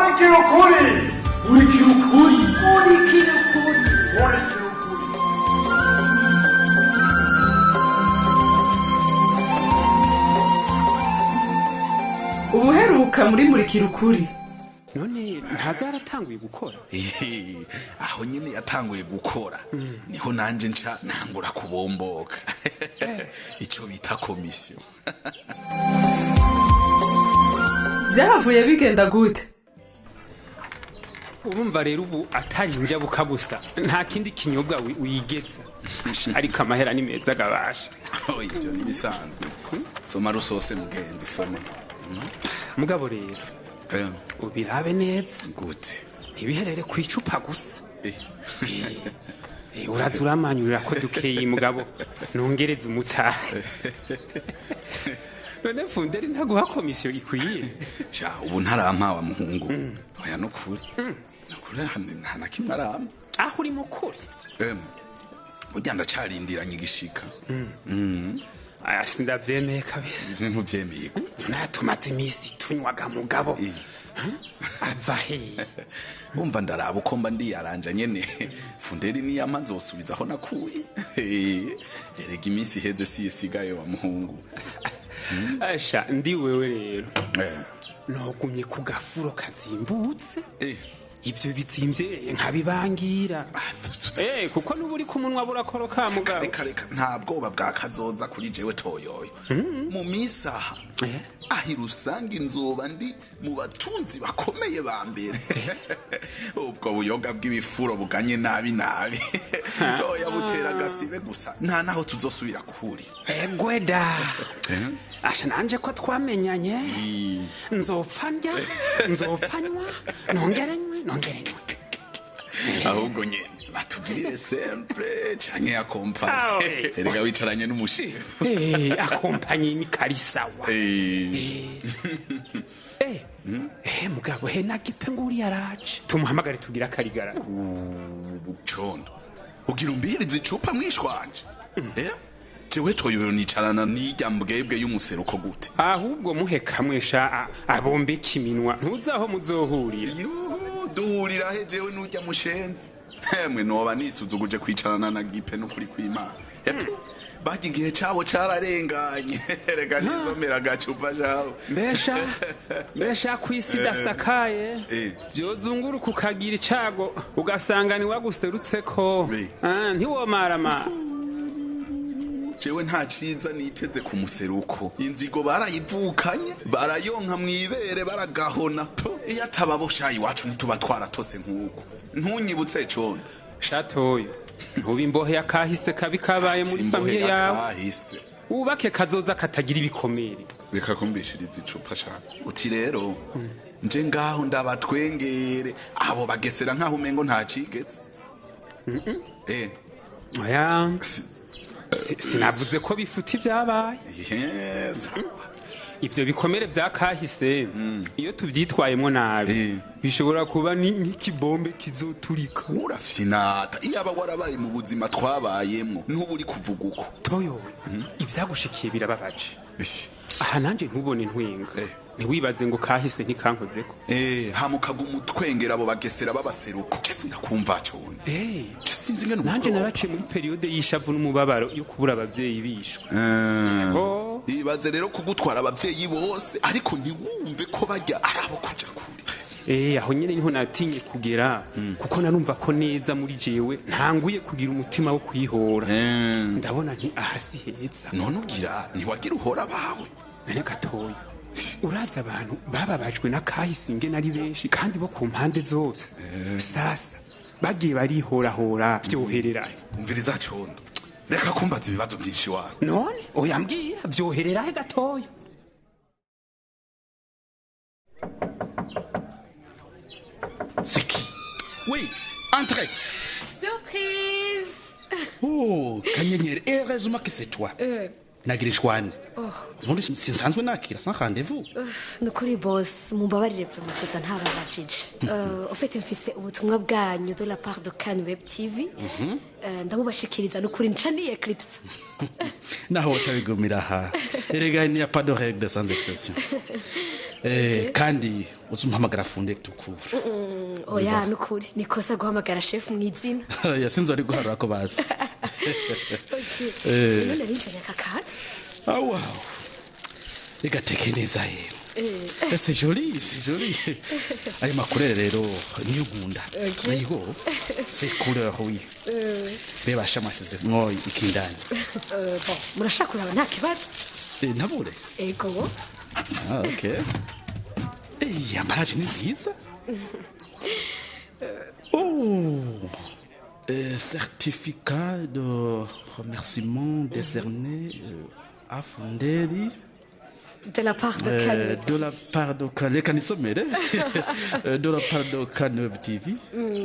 Murikira ukuri. Murikira ukuri. Murikira ukuri. Murikira ukuri. Ubuheruka muri Murikira Ukuri. None ntaza yaratanguye gukora? Aho nyine yatanguye gukora niho nanje nca ntangura kubomboka, icyo bita komisiyo. Vyahavuye bigenda gute? Urumva rero, ubu atari injabuka gusa, nta kindi kinyobwa wigeza, ariko amahera ni meza agabasha. Oh, ibyo ntibisanzwe. Soma rusose mugenzi, soma. Mugabo rero ubirabe neza. Gute? Ntibiherere ku icupa gusa. Eh. Uraza uramanyurira ko dukeyi, mugabo nongereze umutahe. None Funderi ntaguha komisiyo ikwiye? Sha, ubu ntarampa wa muhungu. Oya, nukuri nukuri, nta na kimwe arampa. Aho uri mukuri. Burya ndacarindiranye igishika. Aya, sindavyemeye kabisa. Ntuvyemeye gute? Tunatumaze iminsi tunywaga, mugabo. Ava hehe? Umva, ndaraba uko mba ndiyaranja nyene. Funderi niyampa nzosubiza aho nakuye. Erega iminsi iheze si isigaye wa muhungu. Asha, ndi wewe rero nogumye ku gafuro kazimbutse. Ibyo bizimvye nkabibangira. Kuko nubu uri ku munwa burakoroka, mugabo. Reka reka, nta bwoba bwa kazoza kuri jewe toyoyo. Mu minsi aha ahi rusange nzoba ndi mu batunzi bakomeye ba mbere. Ubwo buyoga bw'ibifuro buganye nabi nabi, oya, butera agasibe gusa, nta naho tuzosubira guhurira. Egweda, asha, nanje ko twamenyanye, nzopfa ndya, nzopfa nywa, nongere nywe, nongere nywe. Ahubwo nyene batubwire simple canke ya kompa. Awe. Erega wicaranye n'umushefu. Accompagné ni karisawa. Mugabo he nagipe nguri yaraje, tumuhamagare tugira akarigara. Condo, ugira umbihirize icupa mwishwanje? Jewe toyoyo nicarana n'irya mbwebwe y'umuseruko gute? Ahubwo muhe kamwe sha, abombeke iminwa, ntuzaho muzohurira. Yuhu, duhurira he jewe n'urya mushenzi? Hemwe, noba nisuzuguje kwicarana na gipe n'ukuri kw'Imana. Epo, barya igihe cabo cararenganye. Reka nisomera agacupa jabo. Mbesha kwisi idasakaye, vyozunguruka ukagira icago ugasanga niwaguserutseko. Ah, ntiwomarama. Jewe nta ciza niteze ku museruko. Inzigo barayivukanye, barayonka mwibere, baragahona to. Iyo atababo sha, iwacu ntituba twaratose nk'uko. Ntunyibutse cono. Shatoyo, ntuba imbohe yakahise kabi kabaye muri Simbohe famille yawe. yakahise. Wubake kazoza katagira ibikomere. Reka kumbishiriza icupa shaka. Uti rero nje ngaho ndabatwengere abo bagesera nkaho umengo nta cigeze. Oya, sinavuze ko bifuta ibyabaye. Yes. Ivyo bikomere vya kahise, iyo tuvyitwayemwo nabi, bishobora kuba nk'ikibombe kizoturika. Urafinata. Iyaba warabaye mu buzima twabayemwo, ntuba uri kuvuga uko. Toyo, ivyagushikiye birababaje. Ish. Aha nanje ntubone ntwenga, ntiwibaze ngo kahise ntikankozeko. Hama ukaguma utwengera abo bagesera b'abaseruko. Je sindakumva cone. Je sinzi ingene Nanje ubwoba. naraciye muri période y'ishavu n'umubabaro yo kubura abavyeyi bishwe. Oh. Ibaze rero kugutwara abavyeyi bose, ariko ntiwumve ko barya ari abo kuja kure. Aho nyene niho natinye kugera, kuko narumva ko neza muri jewe ntanguye kugira umutima wo kwihora. Ndabona nti aha si heza. None ugira ntiwagira uhora abawe? None gatoya, urazi abantu bababajwe n'akahise ingene ari benshi, kandi bo ku mpande zose. Sasa bagiye barihorahora, vyoherera he? Umviriza condo, reka kumbaza ibibazo byinshi wawe. None oya, mbwira, vyoherera he gatoya? C'est qui? Oui, entrez. Surprise! Oh, Kanyenyeri, heureusement que c'est toi. Nagirishwane. Ubundi sinsanzwe nakira sans rendez-vous. Nukuri boss, mumbabarire mve mukuza ntababajije. Au fait, mfise ubutumwa bwanyu de la part de Can Web TV. Ndamubashikiriza nukuri nca ni Eclipse. Naho waca bigumira aha. Erega il n'y a pas de règle sans exception. Kandi uzumpamagara Funde tukura. Oya nukuri nikosa guhamagara chef mwizina. Ya sinzi ari guharura ko bazi. Okay. None narinzanye aka kantu. Ah wow. Igateke neza yewe. C'est joli, c'est joli. Ayo makurere rero niyo nkunda. Niho c'est couleur oui. Beba shamashize mwo ikindani. Bon, murashaka kuraba nta kibazo. Ntabure. Ego. Ah OK. Emballage ni nziza. Oh. Certificat de remerciement décerné à Funderi. De la part de Kanweb. De la part de Kanweb. Reka nisomere. De la part de Kanweb TV.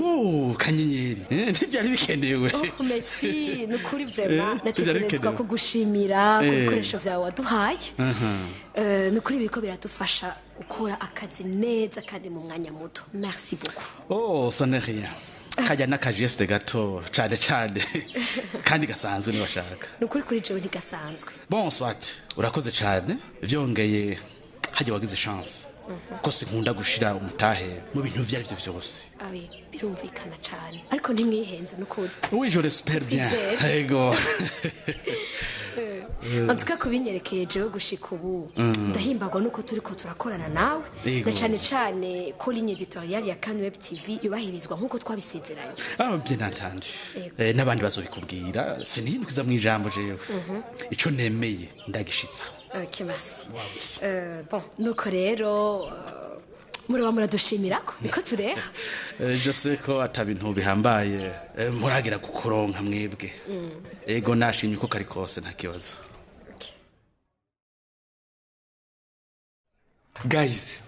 Oh, kanyenyeri. Ntibyari bikenewe. Oh, merci. Nukuri vraiment natekerezwa kugushimira ku bikoresho vyawe waduhaye. Nukuri biriko biradufasha gukora akazi neza kandi mu mwanya muto. Merci beaucoup. Oh, ça n'est rien. Kajya n'akajeste gato cyane cyane kandi gasanzwe nibashaka. Nukuri kuri jewe ntigasanzwe. Bon soit urakoze cyane byongeye hajya wagize chance ko sinkunda gushira umutahe mu bintu byari byo byose. Abi birumvikana cyane ariko ntimwihenze nukuri. Oui, je l'espère bien. Ego. En tout cas kubinyerekeye jewe gushika ubu ndahimbagwa nuko turiko turakorana nawe na cyane cyane ko ligne editoriale ya Kanweb TV yubahirizwa nkuko twabisezeranye. Ah bien entendu. N'abandi bazobikubwira sinihindukiza mu ijambo jewe. Ico nemeye ndagishitsa. Ok, merci. Bon, nuko rero muraba muradushimirako niko tureha. Je sais ko atabintu bihambaye muragira kukuronka mwebwe. Ego nashimye ko kari kose nta kibazo. Guys,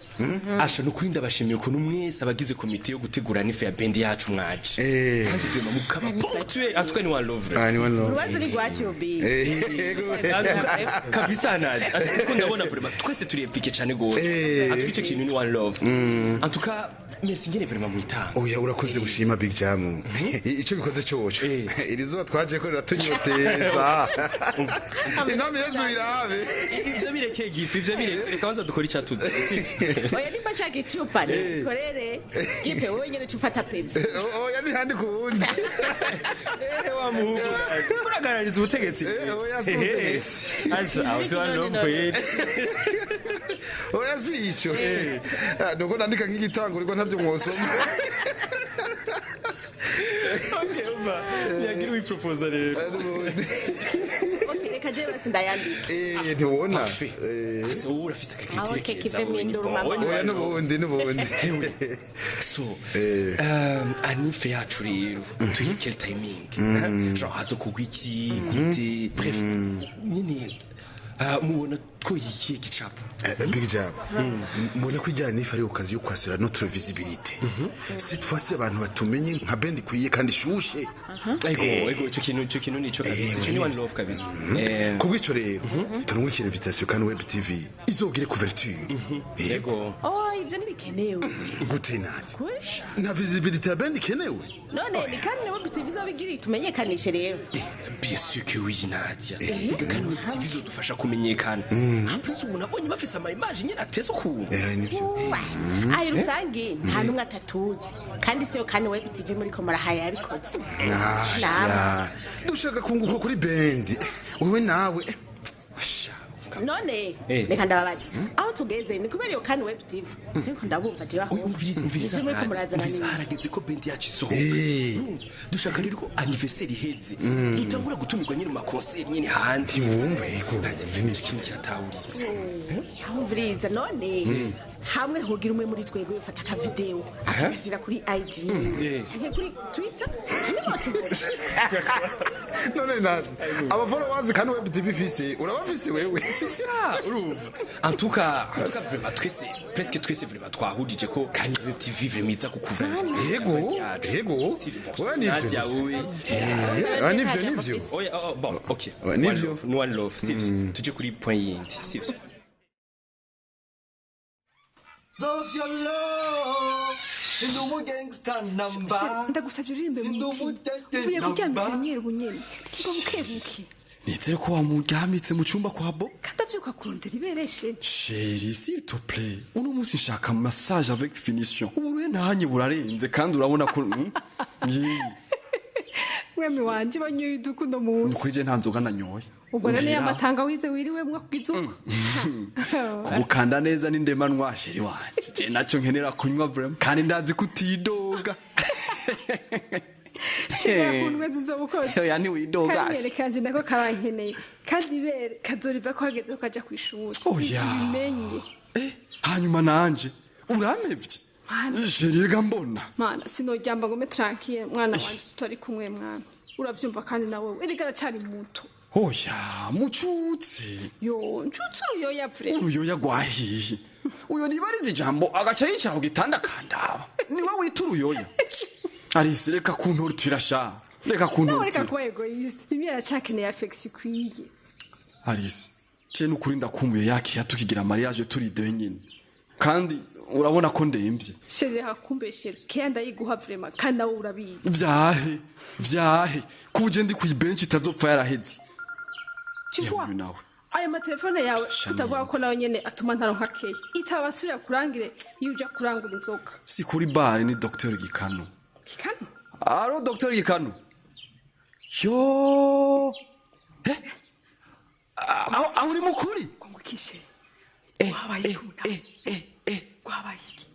asha nukuri ndabashimiye ukuntu mwese abagize komite yo gutegura n'ife ya bendi yacu mwaje. Kandi vraiment mukaba ponctuel, en tout cas ni one love. Ah ni one love. Urubanza ni rwacu bi. Kabisa naje. Ariko ndabona vraiment twese turi impliqué cyane gose. En tout cas icyo kintu ni one love. En tout cas mwese ingene vraiment mwitanga. Oya urakoze gushima Big Jam. Icyo bikoze cyoco. Iri zuba twaje ko riratunyoteza. Inama yezu birabe. Ivyo bireke gipi, ivyo bireke. Reka banza dukora icatuze. Oya nimba shaka icupa nikorere gipe wowe nyene cufata peve. Oya ni handi kuwundi. Wa muhungu. Muragarariza ubutegetsi. Oya si ubutegetsi. Asha aho si one love kweli. Oya si ico. Nuko nandika nk'igitangurirwa ntavyo mwosoma. Okay, umva. Yagira uyiproposa rero. Okay, reka jewe basi ndayandika. Ntubona. Ese wowe urafise akacritique keza wowe ni bon. Oya n'ubundi n'ubundi. So, anife yacu rero tuyi quel timing? Genre hazo kugwa iki gute bref nyine mubona ko yikiye gicapo. Big Jam. Mbona ko ijyana n'ife ari ukazi yo kwasura notre visibilité. Cette fois-ci abantu batumenye nka band ikwiye kandi shushe. Ego ego ico kintu nico kabisa. Ico ni one love kabisa. Kubwico rero turungikira invitation kan Web TV izogire couverture. Ego. Oh ivyo ntibikenewe. Gute nati? Na visibilité ya band ikenewe. None ni kandi Web TV izobigira itumenyekanishe rero. Bien sûr que oui Nadia. Kandi Web TV izodufasha kumenyekana. En plus ubu nabonye bafise ama image nyene atese ukuntu. Nivyo. Ayi rusange nta numwe atatuzi. Kandi siyo kandi Web TV muri ko murahaya yabikoze. Nadia. Dushaka kunguka kuri band. Wewe nawe. None reka ndababaza aho tugeze ni kubera iyo kandi Web TV sinko ndabumva je baho. Umviriza harageze ko band yacu isohoka. Dushaka rero ko anniversaire iheze dutangura gutumirwa nyine mu concert nyine hanze. Wumva yego ikintu kiratawuritse. Umviriza none hamwe hogira umwe muri twebwe ufata aka video akagashira kuri IG canke kuri Twitter nibo tubona. None nazi aba followers kandi Web TV fise urabafise wewe. C'est ça urumva. En tout cas vraiment twese presque twese vraiment twahurije ko kandi Web TV vraiment iza kukuvura. Yego yego. Oya nivyo. Nivyo nivyo. Oya bon OK. Nivyo. One love sivyo. Tuje kuri point yindi sivyo. Ndagusabye uririmbe mu mutima uvuye kuryamika rimwe bunyene ngo buke buke. Nizere ko wamuryamitse mu cyumba kwa bo. Kandi avyuka kurondera ibereshe. Chérie, s'il te plaît, uno munsi nshaka massage avec finition. Uburuhe ntahanye burarenze kandi urabona ko Yee, Mwemi wanje banyoye udukundo munsi. Nukuri je nta nzoga nanyoye. Ubwo none Mbwira. y'amatanga wize wiriwemwo kugiza uko. Kugukanda neza n'indemanwa chérie wanje. Je naco nkenera kunywa vraiment. Kandi ndazi ko utidoga. Shira kunwe zizobukoze. Oya ntiwidoga. Kandi kanje nako karankeneye. Kandi ibere kazoriva ko hageze ko kaja kw'ishuri. Oya. Bimenye. Hanyuma nanje urampevye. Mana. Chérie rega mbona. Mana sinoryamba ngo mbe tranquille mwana wanje tutari kumwe mwana. Uravyumva kandi nawe erega aracari muto. Oya, mucutse. Yo, ncutse uruyoya vure. Uruyoya rwahiye. Uyo ntibarize ijambo agaca yicara ku gitanda akandaba. Niwe wita uruyoya. Arise reka kuntortira sha. Reka Nawe reka kuntortira. kuba egoiste. Imwe aracakeneye affection ikwiye. Arise, je nukuri ndakumbuye yakiya tukigira mariage turi deux nyine. Kandi urabona ko ndemvye. Chérie hakumbeshere. Keya ndayiguha vraiment kandi nawe urabizi. Vyahe, vyahe. Kuje ndi kuyibench itazopfa yaraheze. Tu vois? Yewe nawe. Ayo matelefone yawe tutavuga ko nawe nyene atuma ntaronka keya. Itaba basubira kurangire iyo uja kurangura inzoga. Si kuri bar ni Dr Gikano. Kikano? Aro Dr Gikano. Yo. Eh? Aho uri mukuri? Kongukishere. Wabaye eh. Wabaye iki?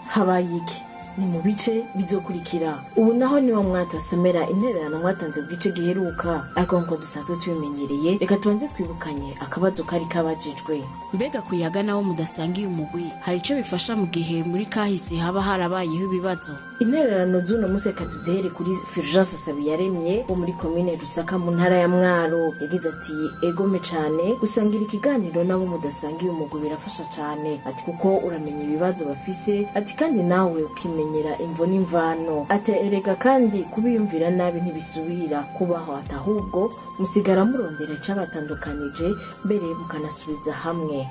Habaye iki? Ni mu bice bizokurikira. Ubu naho niho mwatosomera intererano mwatanze ku gice giheruka, ariko nkuko dusanzwe tubimenyereye reka tubanze twibukanye akabazo kari kabajijwe. Mbega kuyaga nabo mudasangiye umugwi hari ico bifasha mu gihe muri kahise haba harabayeho ibibazo? Intererano z'uno munsi reka tuzihere kuri Fulgence Sabiyaremye wo muri komine Rusaka mu ntara ya Mwaro. Yagize ati egome cane gusangira ikiganiro nabo mudasangiye umugwi birafasha cane, ati kuko uramenya ibibazo bafise, ati kandi nawe ukimenyera imvo n'imvano, ati erega kandi kubiyumvira nabi ntibisubira kubaho, ati ahubwo musigara murondera icabatandukanije mbere mukanasubiza hamwe.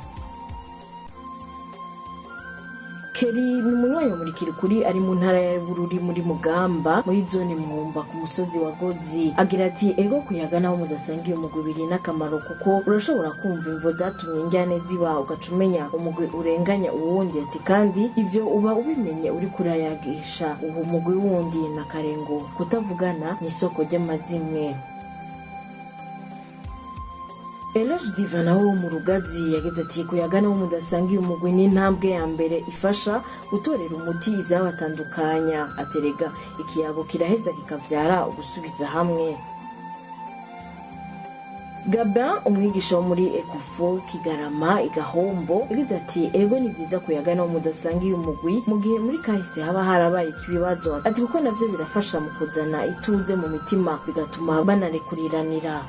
Keri ni umunywanyi wa Murikirukuri ari mu ntara ya Bururi muri Mugamba muri zone Mwumba ku musozi wa Gozi. Agira ati ego kuyaga nabo mudasangiye umugwi biri n'akamaro kuko urashobora kumva imvo zatumye injyane ziba ugaca umenya umugwi urenganya uwundi, ati kandi ivyo uba ubimenye uri kurayagisha uwo mugwi wundi na karengo kutavugana ni isoko ry'amazimwe. Eloge Diva nawe wo mu Rugazi yagize ati kuyaga nabo mudasangiye umugwi ni intambwe ya mbere ifasha gutorera umuti ivyabatandukanya, aterega ikiyago kiraheza kikavyara ugusubiza hamwe. Gabin umwigisha wo muri Ecofo Kigarama igahombo yagize ati ego ni vyiza kuyaga nabo mudasangiye umugwi mu gihe muri kahise haba harabaye ikibibazo, ati kuko navyo birafasha mu kuzana ituze mu mitima bigatuma banarekuriranira.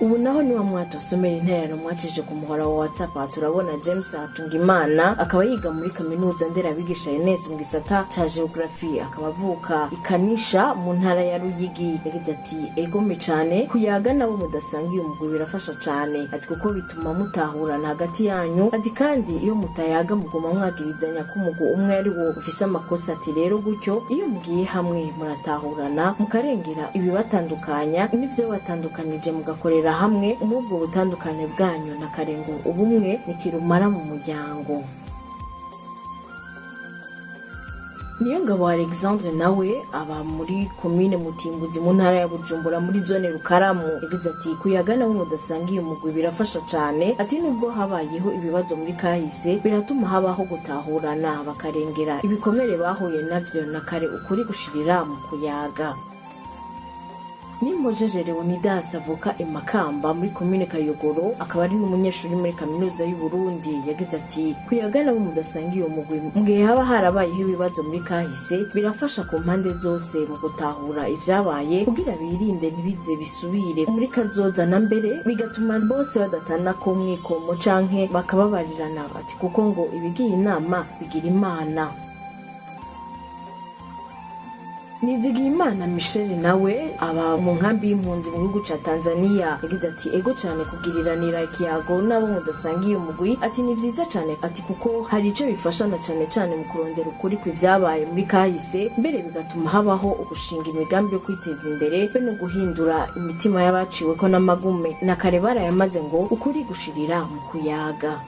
Ubu naho niwa mwatosomera intererano mwacije ku muhora wa WhatsApp. Aha turabona James Hatungimana akaba yiga muri kaminuza nderabigisha ENS mu gisata ca Geography, akaba avuka ikanisha mu ntara ya Ruyigi. Yagize ati egome cane kuyaga nabo mudasangiye umugwi birafasha cane, ati kuko bituma mutahurana hagati yanyu, ati kandi iyo mutayaga muguma mwagirizanya ko umugwi umwe ari wo ufise amakosa, ati rero gutyo iyo mugiye hamwe muratahurana mukarengera ibibatandukanya n'ivyo batandukanije mugakorera hamwe umubwo butandukane bwanyu na karengo ubumwe nikirumara mu muryango. Niyongabo Alexandre nawe aba muri komine Mutimbuzi mu ntara ya Bujumbura muri zone Rukaramu. Yagize ati kuyaga nabo mudasangiye umugwi birafasha cane, ati nubwo habayeho ibibazo muri kahise biratuma habaho gutahurana bakarengera ibikomere bahuye navyo na kare ukuri gushirira mu kuyaga. Nimpojeje Leonidas avuka i Makamba muri komine Kayogoro akaba ari n'umunyeshuri muri kaminuza y'u Burundi. Yagize ati kuyaga nabo mudasangiye umugwi mu gihe haba harabayeho ibibazo muri kahise birafasha ku mpande zose mu gutahura ivyabaye kugira birinde ntibize bisubire muri kazoza na mbere, bigatuma bose badatana ko mwikomo canke bakababarirana, ati kuko ngo ibigiye inama bigira Imana. Nizigiyimana Michel nawe aba mu nkambi y'impunzi mu gihugu ca Tanzania yagize ati ego cyane kugiriranira ikiyago n'abo mudasangiye umugwi, ati ni vyiza cyane, ati kuko hari ico bifashana cyane cyane mu kurondera ukuri kw'ivyabaye muri kahise, mbere bigatuma habaho ugushinga imigambi yo kwiteza imbere be no guhindura imitima y'abaciweko n'amagume. Na kare barayamaze ngo ukuri gushirira mu kuyaga.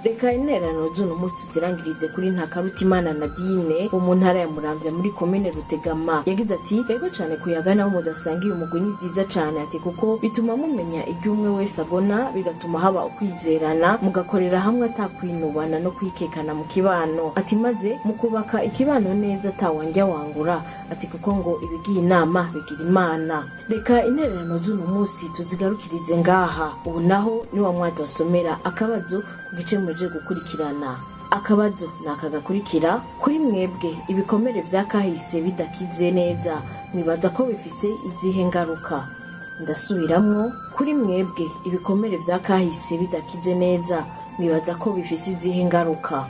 Reka intererano z'uno munsi tuzirangirize kuri Ntakarutimana Nadine wo mu ntara ya Muramvya muri komine Rutegama. Yagize ati ego cyane kuyaga nabo mudasangiye umugwi ni byiza cyane, ati kuko bituma mumenya ibyo umwe wese abona, bigatuma haba ukwizerana, mugakorera hamwe atakwinubana no kwikekana mu kibano, ati maze mukubaka ikibano neza atawanja wangura, ati kuko ngo ibigiye inama bigira Imana. Reka intererano z'uno munsi tuzigarukirize ngaha. Ubu naho ni wa mwata wasomera akabazo ku gice muje gukurikirana. Akabazo ni aka gakurikira: kuri mwebwe ibikomere vya kahise bidakize neza mwibaza ko bifise izihe ngaruka? Ndasubiramwo, kuri mwebwe ibikomere vya kahise bidakize neza mwibaza ko bifise izihe ngaruka?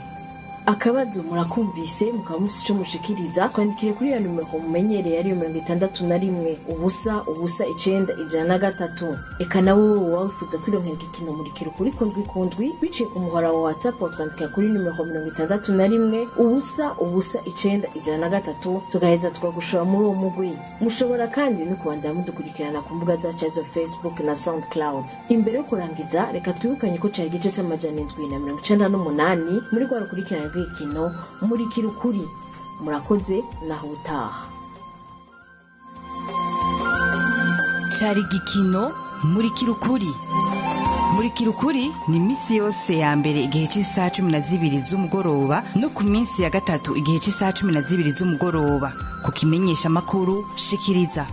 Akabazo murakumvise, mukaba mufise ico mushikiriza, twandikire kuri ya nimero mumenyereye ariyo 61 0 0 9 103. Eka nawe wowe waba wifuza kwironkera igikino Murikira Ukuri kundwi kundwi biciye ku muhora wa WhatsApp, watwandikira kuri nimero 61 0 0 9 103, tugaheza tukagushora muri uwo mugwi. Mushobora kandi no kubandanya mudukurikirana ku mbuga zacu arizo Facebook na SoundCloud. Imbere yo kurangiza, reka twibukanye ko cari igice c'798 muri rwa rukurikirane rw'ikino Murikira Ukuri. Murakoze, naho utaha. Cari igikino Murikira Ukuri. Murikira Ukuri ni iminsi yose ya mbere igihe cy'isaha 12 z'umugoroba no ku minsi ya gatatu igihe cy'isaha 12 z'umugoroba ku kimenyesha makuru shikiriza.